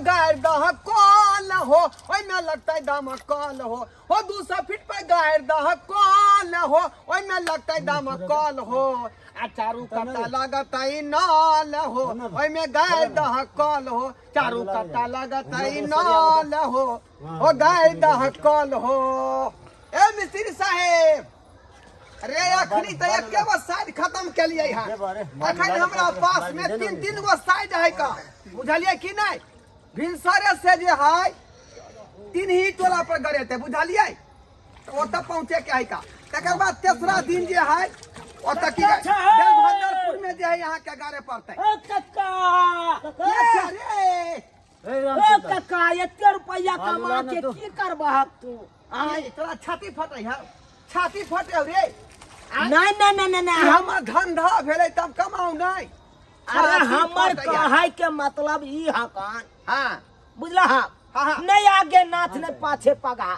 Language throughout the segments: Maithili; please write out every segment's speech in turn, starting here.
गाड़ि दह कल हो, ओहिमे लगतै दम कल हो। हो 200 फीट पर गाड़ि दह कल हो, ओहिमे लगतै दम कल हो। आ चारू कत्ता लगतै नल हो, ओहिमे गाड़ि दह कल हो। चारू कत्ता लगतै नल हो, हो गाड़ि दह कल हो। ए मिस्त्री साहेब रे, अखनी तऽ एके गो साइड खत्म केलियै हन। अखन हमरा पास में तीन तीन गो साइड है का, बुझलियै कि नहि? भिनसरे से जे है तीन ही टोला पर गड़ेतै, बुझलियै? तऽ ओतऽ पहुँचे के है का। तकर बाद तेसरा दिन जे है ओतऽ की बेलभद्रपुर में जे है यहाँ के गाड़े पड़तै। ए कक्का, के छै रे? ए कक्का, एते रुपैया कमा के की करबहक तू? आय तोरा छाती फटै है, छाती फटे हौ रे। नहीं नहीं नहीं नहीं नहीं, ई हमर धंधा भेलै तब कमाउ नहि। अरे छाती हमर फटै है। कहै के मतलब ई हकन, बुझला? हाँ, हाँ। नहीं आगे नाथ नहीं पाछे पगा,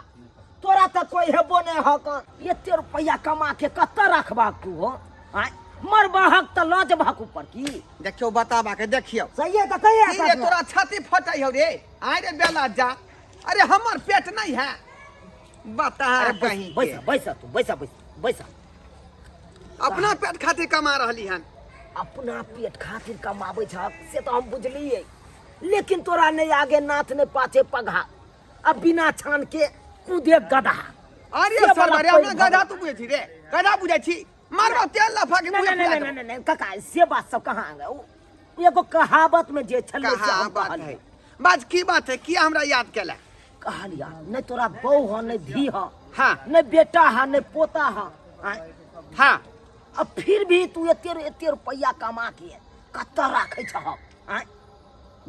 तोरा तऽ कोई हेबो नहीं हकन। एते रुपैया कमा के कतऽ रखबाक तू हो? आँय, मरबहक तऽ लऽ जेबहक ऊपर की? देखियौ, बताबा के देखियौ। सही है तऽ कहिया की रे, तोरा छाती फटै हौ रे? आय रे बेला जा, अरे हमर पेट नहीं है बता। अरे कहीं के। बैस बैस तू, बैस बैस बैस। अपना पेट खातिर कमा रहली हन। अपना पेट खातिर कमाबै छह से तऽ हम बुझलियै, लेकिन तोरा नहि आगे नाथ नहि पाछे पघा, अब बिना छान के कूदे गधा। अरे से सर, वाला अरे हमरा पैघ गधा तू बुझै छी रे? गधा बुझै छी? मारबो तेल लफा के नहीं मुँहे नहीं फुला नहीं देबो। नहीं नहीं काका, से बात सब कहाँ आ गए? ओ एगो कहावत में जे छलै से हम कहावत कहलियै। है। बाज, की बात है? किया हमरा याद केला? कहलिया नहीं तोरा बहू ह, नहीं धी ह, नहीं बेटा ह, नहीं पोता ह, आँय? अब फिर भी तू एते एते रुपैया कमा के कतऽ राखै छह, आँय?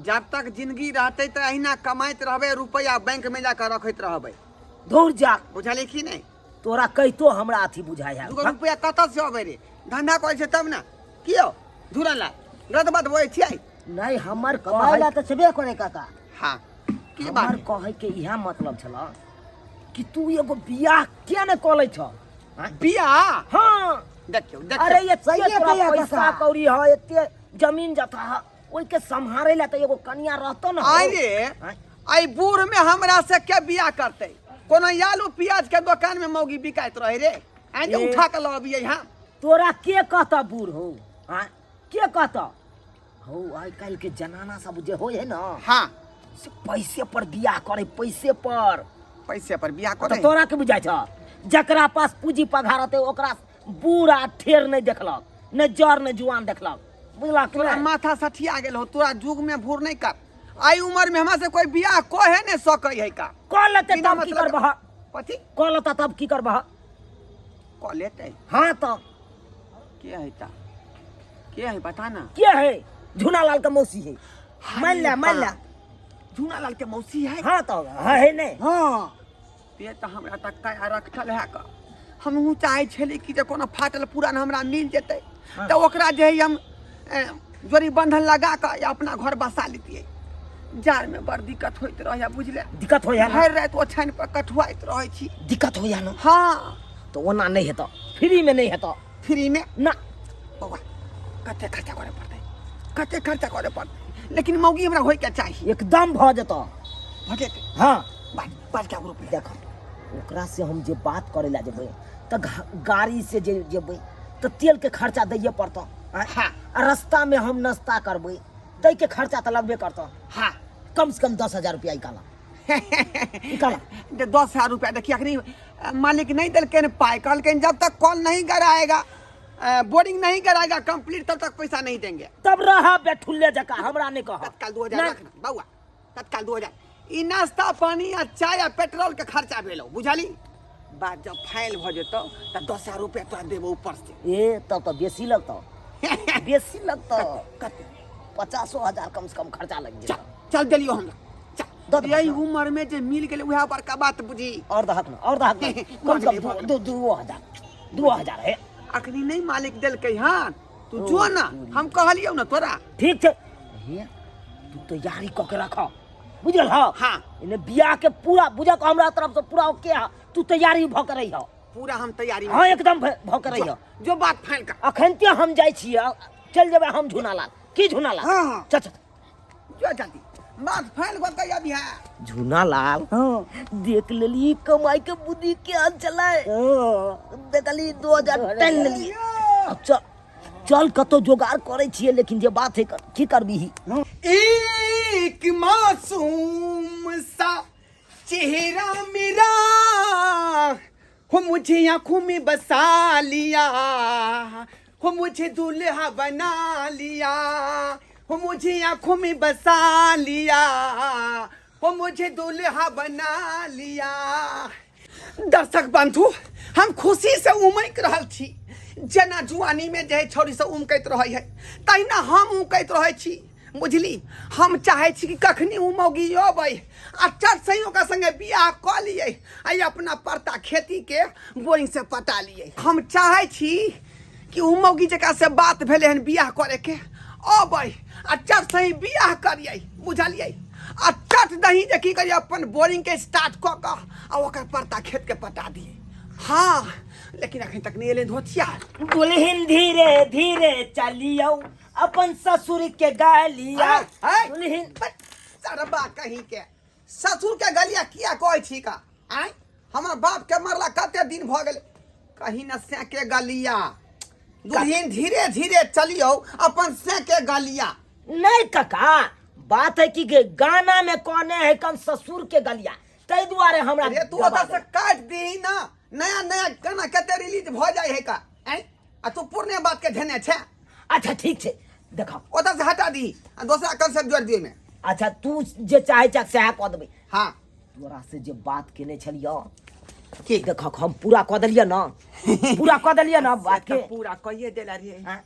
जब तक जिंदगी रहतै तऽ अहिना कमाइत रहबै, रुपैआ बैंक में जाकर रखैत रहबै। दौड़ जा। बुझलियै कि नहि? तोरा कहितो हमरा अथी बुझाइ है। दूगो रुपैआ कतऽ से अबै रे? धंधा करै छै तब ने। कियो झूरन लाल गलत बात बोलै छियै? नहीं, हमर कमाइ ला कहै तऽ छेबे करे काका। हाँ, की बात? हमर कहै के इएह मतलब छल कि तू एगो बियाह किया ने कऽ लै छह, आँय? बियाह? हाँ। देखियौ देखियौ। अरे एते सहिए तोरा कहिया पैसा काका। कौड़ी है, एते जमीन जथा है, ओहिके सम्हारे ला तऽ एगो कनिया रहतो ने। आइ रे, आँय? आई बूढ़ में हमरा से के बियाह करतै? कोनो आलू प्याज के दुकान में मौगी बिकाइत रहे रे? आइ जे ए। उठा के लऽ अबियै हम। तोरा के कहता बूढ़ हो, आँय? के कहता हो? आइ काल्हि के जनाना सब जे होइ है ना, से पैसे पर बियाह करे, पैसे पर। पैसे पर बियाह तऽ करे? तोरा के बुझाइ छ? जकरा पास पूंजी पघा रहतै ओकरा बूढ़ आ ठेर नहि देखलक, नहि जर नहि जुआन देखलक, बुझलक कि तोरा नहि? माथा सठिया गेल हो, तोरा जुग में भूर नहीं कर। आई उम्र में हमरा से कोई बियाह कहे नहीं सकै है का। कऽ लेतै बिना तब की मतलब के- करबह? कथी? कऽ लेतै तब की करबह? कऽ लेतै? हाँ तऽ। के है ता? के है, बता ना। के है? झूनालाल के मौसी है, मान ले, मान ले। झूनालाल के मौसी है? हाँ तऽ है नहीं? हाँ, ते तऽ हमरा तक काया रखल है का। हमहूँ चाहै छली कि जे कोनो फाटल पुरान हमरा मिल जेतै तऽ ओकरा जे है हम जोड़ी बंधन लगा कऽ या अपना घर बसा लेतियै। जाड़ में बड़ दिक्कत होइत रहै, बुझले? दिक्कत होइए ने? भरि राति ओछाइन पर कठुआइत रहै छी। दिक्कत होइए ने? हाँ। तऽ ओना नहि हेतौ, फ्रीमे नहि हेतौ। फ्री में ना। बौआ, कते खर्चा करे पड़तै? कते खर्चा करे पड़तै? लेकिन मौगी हमरा होइके चाही। एकदम भऽ जेतौ। भऽ जेतै? हाँ। बाज बाज, क्या रुपया? देख, ओकरा से हम जे बात करे ला जेबै तऽ गाड़ी से जे जेबै तऽ तेल के खर्चा दैये पड़तौ, आँय? आ रास्ता में हम नाश्ता करबै तै के खर्चा तऽ लगबे करतौ। कम से कम 10,000 रुपया निकाला, निकाला। जे 10,000 रुपया, देखिए, अखनी मालिक नहीं देलकै पाई। कहलकै जब तक कॉल नहीं कराएगा, बोरिंग नहीं कराएगा कंप्लीट, तब तक पैसा नहीं देंगे। तब रह बेठुल्ले जका, हमरा नहीं कह। तत्काल 2000 नहीं। रखना बउआ, तत्काल 2000। ई नाश्ता पानी आ चाय आ पेट्रोल के खर्चा भेलो, बुझली बात? जब फाइल भऽ जेतौ तऽ 10,000 रुपया तोरा देबो ऊपर से। ए, तब तऽ बेसी लगतौ, बेसी लगतौ। कते? 50,000 कम से कम खर्चा लग चल। जेतौ। चल देलियो हमरा, चल। दऽ दे। यही उम्र में जे मिल गेलै उएह बड़का बात बुझी। और दहक ना, और दहक ना। कम से भऽ गेलै, कम भऽ गेलै। दू 2,000, 2,000 है। अखनी नहीं मालिक देलकै। हँ, तू जो ना, हम कहलियौ ना तोरा। ठीक छै। हे, तू तैयारी कऽ के रख, बुझल? हँ। हाँ। एने बियाह के पूरा बुझक, हमरा तरफ से पूरा ओके है। तू तैयारी भऽ के रही। पूरा हम तैयारी में हाँ, एकदम भऽ के रही। जो, जो बात फाइनल कर। अखन ते हम जाइ छियै, चलि जेबै हम झुनालाल की झुनालाल। हाँ, हाँ। चल चल। जो जल्दी। बात फाइनल कऽ कहिया बिहार झूना लाल हाँ देख लेली कमाई के बुद्धि के चले हाँ देखली 2000 टन लेली अब चल चल कतौ जोगाड़ करै छियै लेकिन जे बात है की करबीही एक मासूम सा चेहरा मेरा हो मुझे आंखों में बसा लिया हो मुझे दूल्हा बना लिया हो मुझे आंखों में बसा लिया हो मुझे दूल्हा बना लिया। दर्शक बंधु, हम खुशी से उमक रहल छी। जेना जुआनी में जे छौड़ी से उमकैत रहै है तहिना हम उमकैत रहै छी, बुझली। हम चाहै छी कि कखनी उ मौगी अबै आ चट सही ओकरा संगे बियाह कऽ लियै आ अपना परता खेती के बोरिंग से पटा लियै। हम चाहै छी कि उ मौगी जकरा से बात भेलै हन बियाह करे के अबै आ चट सही बियाह करियै, बुझलियै। आ चट दही जे की करियै अपन बोरिंग के स्टार्ट कऽ कऽ आ ओकर परता खेत के पटा दियै। हाँ, लेकिन अखन तक नहीं एलै धोतिया। दुल्हन धीरे धीरे चलियौ अपन ससुर के गालिया। दुल्हन सरबा कहीं के ससुर के गलिया किया कहै छी का? आँय, हमर बाप के मरला कते दिन भऽ गेलै, कहीं न से के गलिया। दुल्हन धीरे धीरे चलियौ अपन से के गलिया। नहीं काका, बात है कि गाना में कौने है कम ससुर के गलिया, ताहि दुआरे हमरा रे तू ओतऽ से काटि दीही ना, नया नया गाना कते रिलीज भऽ जाइ है का? आँय, आ तू पुरने बात के धेने छै। अच्छा ठीक छै, देखो ओतऽ से हटा दी आ दोसरा कंसेप्ट जोड़ दियै में। अच्छा तू जे चाहे छै सएह कऽ देबै। हाँ। तोरा से जे बात केने छलियौ की? देखो हम पूरा कऽ देलियै ना, पूरा कऽ देलियै ना बात के। पूरा कहिए देला रे। हाँ?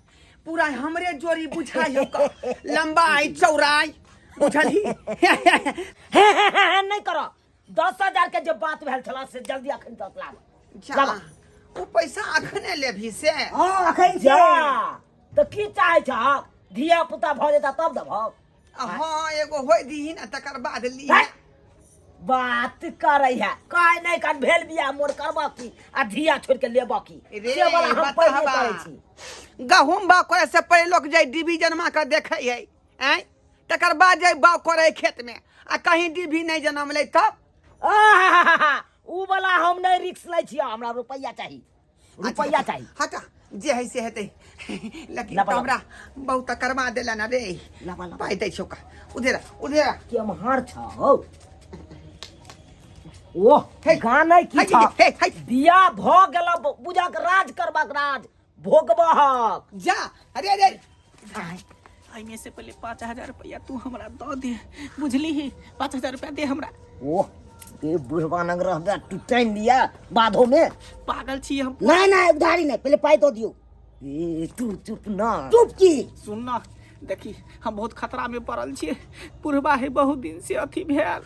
पूरा हमरे जोड़ी बुझाइ हो का, लंबाई चौड़ाई बुझलही। हे हे हे हे नहीं करो, 10,000 के जे बात भेल छला से जल्दी अखन दस लाख जा, ओ पैसा अखने लेबही से? हाँ अखन से। जा तऽ की चाहै छह, धिया पुता भऽ जेता तब देबह? हाँ, एगो होय दीही ना तकर बाद ली। है? बात करै है कहै नहीं कर भेल बियाह मोर करबह की आ धिया छोड़ के लेबह की? रे, से वाला हम पहिले बताबा। करै छी। गहूम बाग करे से पहिले लोग जाय डिबी जनमा के देखे है, आँय, तकर बाद जाय बाग करे खेत में, आ कहीं डिबी नहीं जनमलै तब? आहाहाहा, उ वाला हम नहीं रिक्स लै छियै, हमरा रुपैया चाही, रुपैया चाही। हटा, जे है से हेतै, लेकिन लबा, लबा। हमरा बहुत करवा देला ना रे। लबा, लबा। पाइ दै छौ का, उधेरा उधेरा। केम्हर छौ? ओह हे, गानै की हे, छौ? हे, हे। बियाह भऽ गेल, बुझक राज करबाक राज भोगबहक। जा, अरे अरे। एहिमे से पहिले 5000 रुपया तू हमरा दऽ दे, बुझली ही? 5000 रुपया दे हमरा। ओह ए बुढ़वा नंग रहबे टूटैन लिया बाधो में। पागल छी हम? नहीं नहीं, उधारी नहीं, पहले पाई दो दियो। ए तू चुप ना। चुप की? सुन ना, देखी हम बहुत खतरा में पड़ल छियै। बुढ़बा है बहुत दिन से अथी भेल,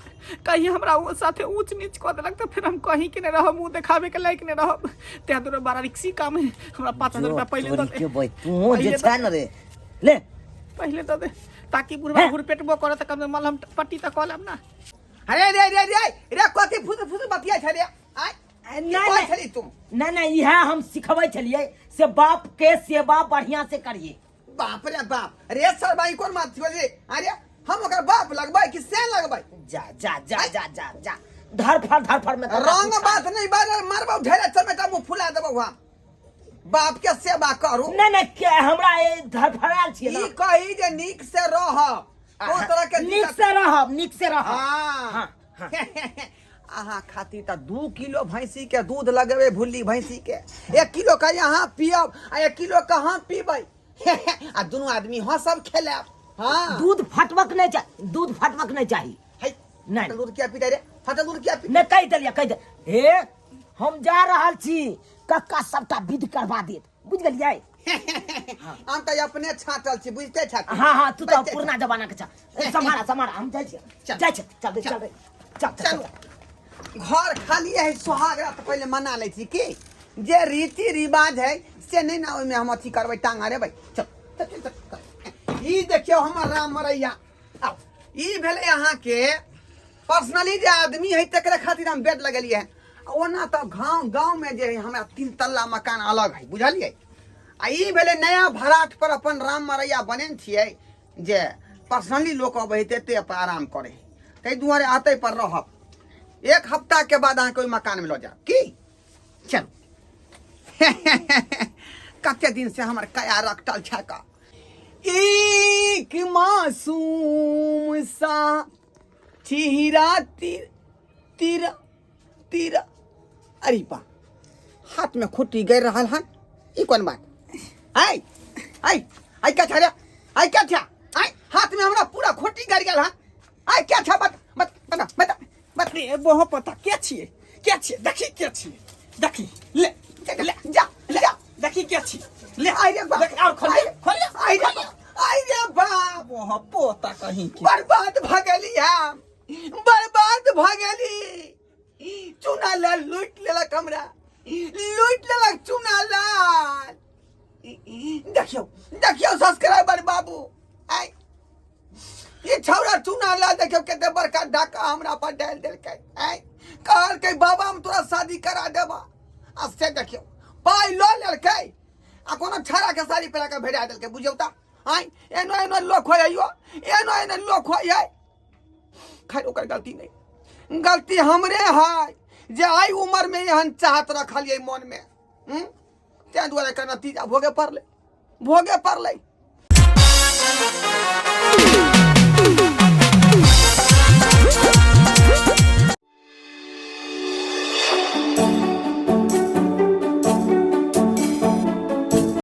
कहीं हमरा ओ साथे ऊंच नीच कऽ देलक तऽ फेर हम कहीं के नहीं रहब, मुँह देखाबे के लायक नहीं रहब। ताहि दुआरे बड़ा रिक्सी काम है, हमरा 5000 रुपया पहिले दऽ तोरी दे। के भाई तू जे पहिले छै न रे, ले पहिले दऽ दे ताकि बुढ़बा हैं? घुरपेटबो करत तऽ कम से कम मलहम पट्टी तऽ कऽ लेब ना। अरे रे रे रे रे, कथी फुस फुस बतिया छै रे? आय नहीं, की कहै नहीं। छली तू? नहीं नहीं, इहे हम सिखबै छलियै से बाप के सेवा बढ़िया से करिए। बाप रे बाप रे, सरबाई कोन बात छियै रे? अरे हम ओकर बाप लगबै कि से लगबै? जा जा जा जा जा जा, धरफड़ धरफड़ में तोरा रंग कुछ बात नहीं बाजल, मारबौ ढेरे चमेटा, मुंह फुला देबौ हम। बाप के सेवा करू। नहीं नहीं, के हमरा ए धरफड़ायल छियै ई ना। कही जे नीक से रह, ओ तरह के नीक दिक्कत- से रहब, नीक से रहब। हाँ। हाँ, हाँ। अहाँ खातिर तऽ 2 किलो भैंसी के दूध लगेबै, भुल्ली भैंसी के 1 किलो के यहाँ पियब आ 1 किलो के हम पीबै आ दुनू आदमी हँसब खेलायब। हाँ, दूध फटबक नहीं चाही, दूध फटबक नहीं चाही। है नहीं। फटल दूध किया पीते रे? फटल दूध किया पी? नहीं, कहि देलियै, कहि दे। हे हम जा रहल छी, कक्का सबटा विध करवा देत, बुझ गेलियै? हम तऽ अपने छाँटल छी, बुझते छाती। हाँ हाँ, तू तऽ बुझते पुरना जमाना के छा। ए, सम्हारा सम्हारा, हम जाइ छियै। चल। जाइ छियै, चल रे, चल रे, चल चल। चलू, घर खाली है, सोहाग रात पहिले मना लै छी की जे रीति रिवाज है से नहीं ना ओहिमे हम अथी करबै, टांग अरेबै। चल चल चल, चल। ई देखियौ हमर राम मरैया। आउ, ई भेलै अहाँके पर्सनली जे आदमी है तकरे खातिर हम बेड लगेलियै हन। ओना तऽ गाँव गाँवमे जे है हमरा 3 तल्ला मकान अलग है, बुझलियै? आ ई भेलै नया भराठ पर अपन राम मरैया बनेने छियै जे पर्सनली लोक अबै है तऽ एतै अपन आराम करै है, ताहि दुआरे एतै पर रहब। एक हफ्ता के बाद अहाँके ओहि मकानमे लऽ जायब की? चलू। कते दिन से हमर कया रखटल छै का। एक मासूम सा चेहरा तिर तिर तिर, अरे बा, हाथ में खुटी गई रहल हन, ई कोन बात? आय आय आय, क्या छा रे? आय क्या छा? आय, हाथ में हमरा पूरा खुटी गड़ गेल हन। आय, क्या छा? बता बता बता बता बता। अरे बहो पता के छियै, के छियै? देखी के छियै, देखी ले ले जा जा, देखी के छियै, ले। आय रे बा, देख, और खोलिए, खोलिए। आय रे बा, आय रे बाप। बहो पोता कहीं के। बर्बाद भ गेली हम, बर्बाद भ गेली। चूना लाल लूट लेलक हमरा, लूट लेलक चूना लाल। देखियौ देखियौ सब्सक्राइबर बाबू, आय ई छौड़ा चूना लाल देखियौ कते बड़का डाका हमरा पर डालि देलकै। आय कहलकै बाबा हम तोरा शादी करा देबा, आ से देखियौ पाइ लऽ लेलकै आ कोनो छौड़ा के साड़ी पहिरा कऽ भेजा देलकै। बुझियौ तऽ आय एनो एनो लोक होइ है यौ, एनो एनो लोक होइ है। खैर ओकर गलती नहीं, गलती हमरे है जे आई उम्र में एहन चाहत रखलियै मन में, ताहि दुआरे एकर नतीजा भोगे पड़लै, भोगे पड़लै।